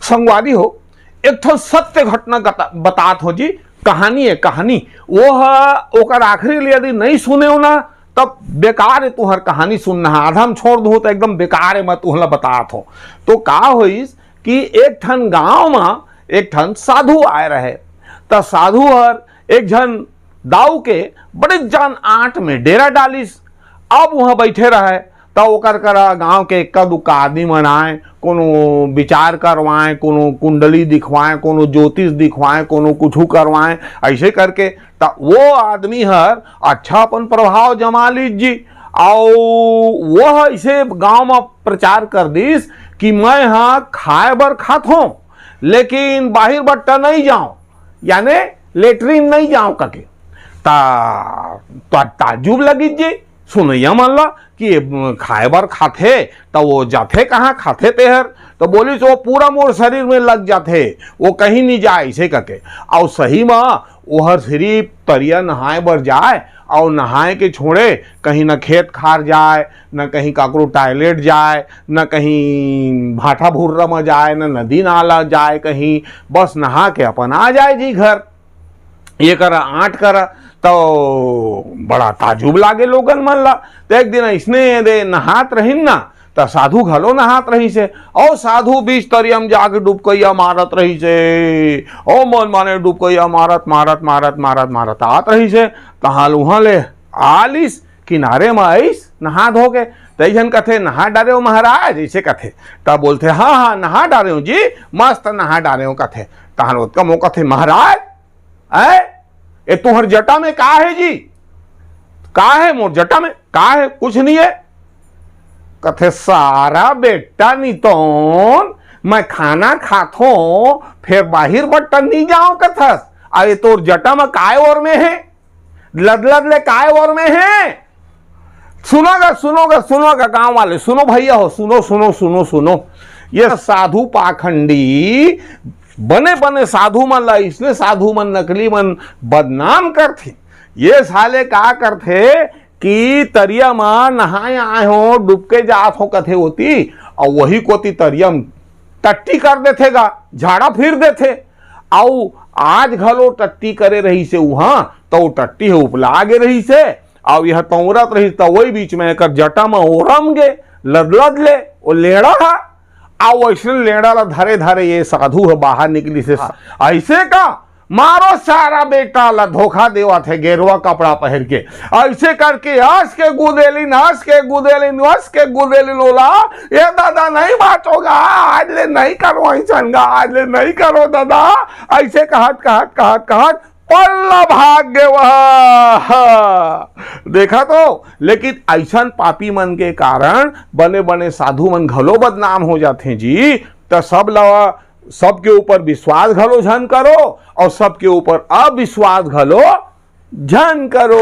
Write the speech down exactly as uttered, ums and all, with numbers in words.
संगवारी हो, एक ठन सत्य घटना गता-, बतात हो जी। कहानी है, कहानी। वो ह, ओकर आखिरी ले यदि नहीं सुने हो ना, तब बेकार है तुहर कहानी सुनना है। आधा में छोड़ दू तो एकदम बेकार है, मैं तुहला बतात हो। तो का होइस कि एक ठन गांव में एक ठन साधु आए रहे। त साधु हर एक झन दाऊ के बड़े जान आंट में डेरा डालिस। अब वहां बैठे रहे, त ओकर करा गांव के इक्का दुक्का आदमी मन आए, कोनो विचार करवाए, कोनो कुंडली दिखवाए, कोनो ज्योतिष दिखवाए, कोनो कुछु करवाए। ऐसे करके त वो आदमी हर अच्छा अपन प्रभाव जमा लीस जी। अउ वो ह ऐसे गांव में प्रचार कर दिस कि मैं हा खाए बर खात हों, लेकिन बाहिर बट्टा नहीं जाऊं, यानी लेटरिन नहीं जाऊं कके। ता, ता ताजुब लगिस जी सुनैया मन ला कि ये खाए बर खाथे, त वो जाथे कहाँ खाथे तेहर? त बोलिस, "वो पूरा मोर शरीर में लग जाथे, वो कहीं नहीं जाए," ऐसे कके। अउ सही म ओहर सिर्फ तरिया नहाए बर जाए, अउ नहाए के छोड़े कहीं न खेत खार जाए, न कहीं काकरो टॉयलेट जाए, न कहीं भाठा भुर्रा म जाए, न नदी नाला जाए कहीं, बस नहा के अपन आ जाए जी घर। ये करा, आंट करा, तो बड़ा ताजुब लागे लोगन मन ला। तो एक दिन ऐसने दे नहात रहिन ना, त साधु घलो नहात रहिस हे। अउ साधु बीच तरिया म जाके डुबकैया मारत रहिस हे। अउ मन माने डुबकैया मारत, मारत, मारत, मारत, मारत आत रहिस हे। तहाँ ले उहाँ ले आलिस, किनारे म आइस नहा धो के। तई झन कथे, "नहा डारेव महाराज?" ऐसे कथे। तब बोलथे, "हाँ, हाँ, नहा डारेव जी, मस्त नहा डारेव," कथे। तहाँ ले ओतका म कथे, "महाराज, ऐ, ए तुहर जटा में का हे जी? का हे मोर जटा में? का हे? कुछ नहीं हे।" कथे, "सारा बेटा नितोन, मैं खाना खाथों, फेर बाहिर बट्टा नहीं जाओ कथस। अउ ए तोर जटा में काय ओर में हे? लदलद ले काय ओर में हे?" सुनो गा, सुनो गा, सुनो गा, गांव वाले, सुनो भैया हो, सुनो, सुनो, सुनो, सुनो। ये साधु पाखंडी बने बने साधु मन ला, इसने साधु मन, नकली मन बदनाम करथे। ये साले का करथे कि तरिया म नहाए आए हो, डुबके जात हो कथे ओती, अउ वही कोती तरिया म टट्टी कर देथे गा, झाड़ा फिर देथे। अउ आज घलो टट्टी करे रहिस हे उहाँ, त वो टट्टी ह उपला गे रहिस हे, अउ यह तौरत रहिस, त वही बीच में एकर जटा म ओरम गे, लदलद ले, वो लेड़ा ह। अउ वैसने लेड़ा ला धरे धरे ये साधु ह बाहर निकलिस हे। ऐसे का मारो सारा बेटा ला, धोखा देवत हे गेरुआ कपड़ा पहिर के। ऐसे करके अस के गुदेलिन, अस के गुदेलिन, अस के गुदेलिन ओला, ए दादा नहीं बाँचोगा, आज ले नहीं करो ऐसन गा, आज ले नहीं करो दादा। ऐसे कहत, कहत, कहत, कहत पल्ला भाग गे वह। देखा तो, लेकिन ऐसन पापी मन के कारण बने बने साधु मन घलो बदनाम हो जाथे जी। त सब ला, सबके ऊपर विश्वास घलो झन करो अउ सबके ऊपर अविश्वास घलो झन करो।